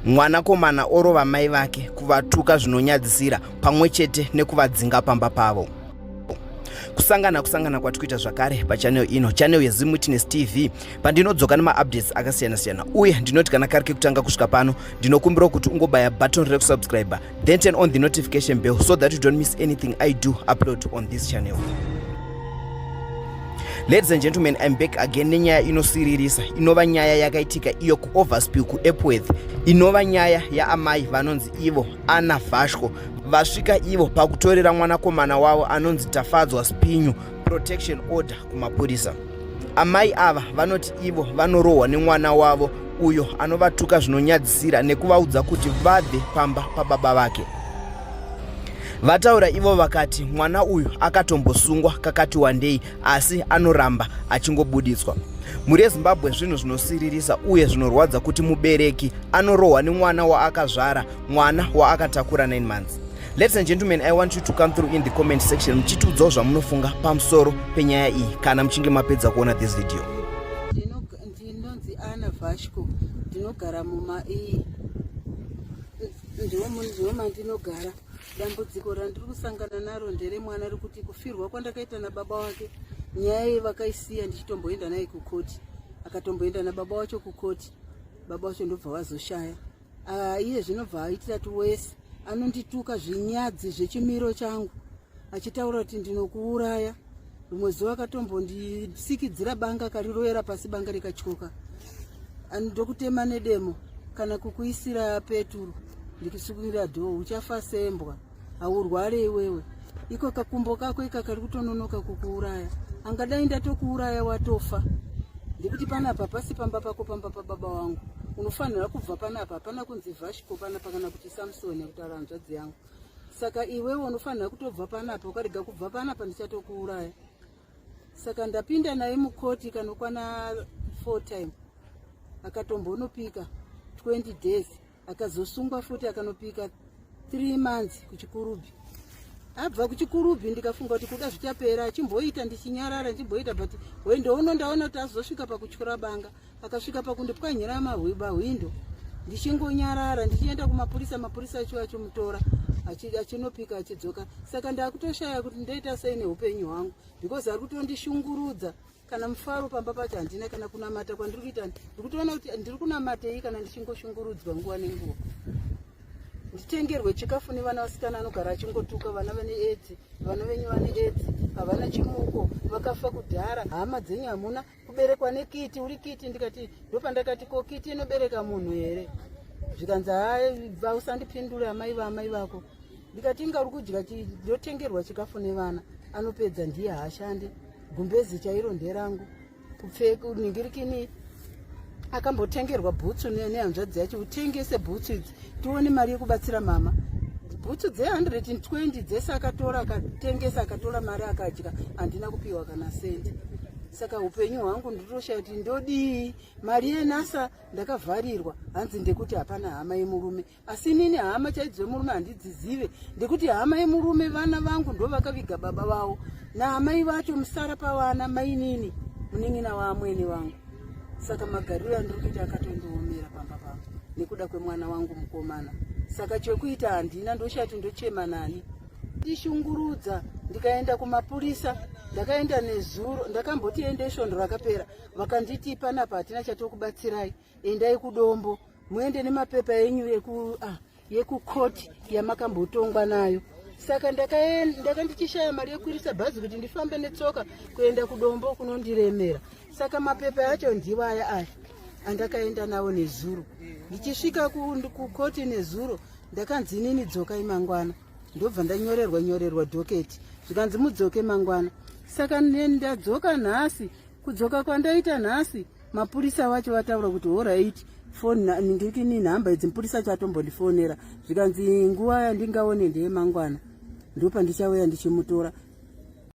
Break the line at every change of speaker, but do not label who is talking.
Mwanakomana orova mai vake, kuvatuka zvinonyadzisira pamwe chete nekuvadzinga pamba pavo. Kusangana kusangana kwatikuita zvakare pachannel ino, channel yeZim Witness TV, pandinodzoka nemaupdates akasiyana-siyana. Uye ndinoti kana kari kekutanga kusvika pano, ndinokumbirawo kuti ungobaya button rekusubscribe, then turn on the notification bell so that you don't miss anything I do upload on this channel. Ladies and gentlemen, I'm back again nenyaya inosiririsa, inova nyaya yakaitika iyo kuOverspill kuEpworth, inova nyaya yaamai vanonzi ivo Anna Vashko vasvika ivo pakutorera mwanakomana wavo anonzi Tafadzwa Spinyu protection order kumapurisa. Amai ava vanoti ivo vanorohwa nemwana wavo uyo anovatuka zvinonyadzisira nekuvaudza kuti vabve pamba pababa vake. Vataura ivo vakati mwana uyu akatombosungwa kakati wandei asi anoramba achingobuditswa. Mhuri yeZimbabwe, zvinhu zvinosiririsa uye zvinorwadza kuti mubereki anorohwa nemwana waakazvara, mwana waakatakura 9 months. Ladies and gentlemen, I want you to come through in the comment section muchitiudzawo zvamunofunga pamusoro penyaya iyi kana muchinge mapedza kuona this video.
Ndinonzi Anna Vashko, ndinogara muma iyi ndiwo mandinogara. Dambudziko randiri kusangana naro nderemwana rekuti kufirwa kwandakaita nababa wake, nyaya iyi vakaisiya ndichitomboenda naye kukoti, akatomboenda nababa wacho kukoti, baba wacho ndobva vazoshaya. Iye zvinobva aitira tuwese, anondituka zvinyadzi zvechimiro changu achitaura kuti ndinokuuraya. Rimwe zuva akatombondisikidzira banga akarirovera pasi, banga rikatyoka. Ndokutema nedemo kana kukuisira peturu ndikisukira dhoo, uchafa sembwa, haurware iwewe, iko kakumbo kako ika kari kutononoka kukuuraya, angadai ndatokuuraya watofa, ndikuti panapa pasi pamba pako, pamba pababa wangu, unofanira kubva panapa. Hapana kunzi Vashko panapa kana kuti Samsoni kutaura hanzvadzi yangu. Saka iwewe unofanira kutobva panapa, ukarega kubva panapa ndichatokuuraya. Saka ndapinda naye mukoti kanokwana 4 time, akatombonopika 20 days, akazosungwa futi akanopika 3 months kuChikurubhi. Abva kuChikurubhi ndikafunga kuti kuda zvichapera, achimboita ndichinyarara ndichimboita, but wendouno ndaona kuti azosvika pakutyora banga, akasvika pakundipwanyira mahwindo ndichingonyarara, ndichienda kumapurisa, mapurisa acho achimutora achinopika achidzoka. Saka ndakutoshaya kuti ndoita sei neupenyu hwangu, because ari kutondishungurudza. Kana mufaro pamba pacho handina, kana kunamata kwandiri kuita ndiri kutoona kuti ndiri kunamatei kana ndichingoshungurudzwa nguva nenguva. Nditengerwe chikafu nevana vasikana, anogara achingotuka vana vane edzi, vana venyu vane edzi, havana chimuko, vakafa kudhara, hama dzenyu hamuna kuberekwa nekiti, uri kiti. Ndikati, ndopandakati, ko kiti inobereka munhu here? Zvikanzi, hai, bva usandipindure, amai vaamai vako. Ndikati, inga uri kudya, ndotengerwa chikafu nevana, anopedza ndiye, haashande, gumbezi chairo nderangu kupfeka ningirikini. Akambotengerwa bhutsu nehanzvadzi yacho, utengese bhutsu idzi tione mari yekubatsira mama. Bhutsu dze120 dzese akatora akatengesa, akatora mari akadya, handina kupiwa kana sendi. Saka upenyu hwangu ndinotoshaya kuti ndodii. Mari yenasa ndakavharirwa, hanzi ndekuti hapana hama yemurume, asi inini hama chaidzo yemurume handidzizive, ndekuti hama yemurume vana vangu ndo vakaviga baba vavo naamai vacho, musara pavana mainini munin'ina waamwene vangu. Saka magariro andiri kuita akatondiomera pamba pangu nekuda kwemwana wangu mukomana. Saka chekuita handina, ndoshati ndochema nani. Ndishungurudza, ndikaenda kumapurisa, ndakaenda nezuro, ndakamboti ende svondo rakapera, vakanditi panapa hatina chatokubatsirai, endai kuDombo muende nemapepa enyu yeku yekukoti yamakambotongwa nayo. Saka ndaka ndichishaya mari yekukwirisa bhazi kuti ndifambe netsoka kuenda kuDombo kunondiremera. Saka mapepa acho ndiwo aya aya andakaenda nawo nezuro. Ndichisvika kukoti nezuro ndakanzi inini dzokai mangwana, ndobva ndanyorerwa nyorerwa dhoketi, zvikanzi mudzoke mangwana. Saka ndadzoka nhasi. Kudzoka kwandaita nhasi, mapurisa vacho vataura kuti alright, foni ndikini nhamba idzi. Mupurisa acho atombondifonera, zvikanzi nguva yandingaone ndeyemangwana, ndopandichauya ndichimutora.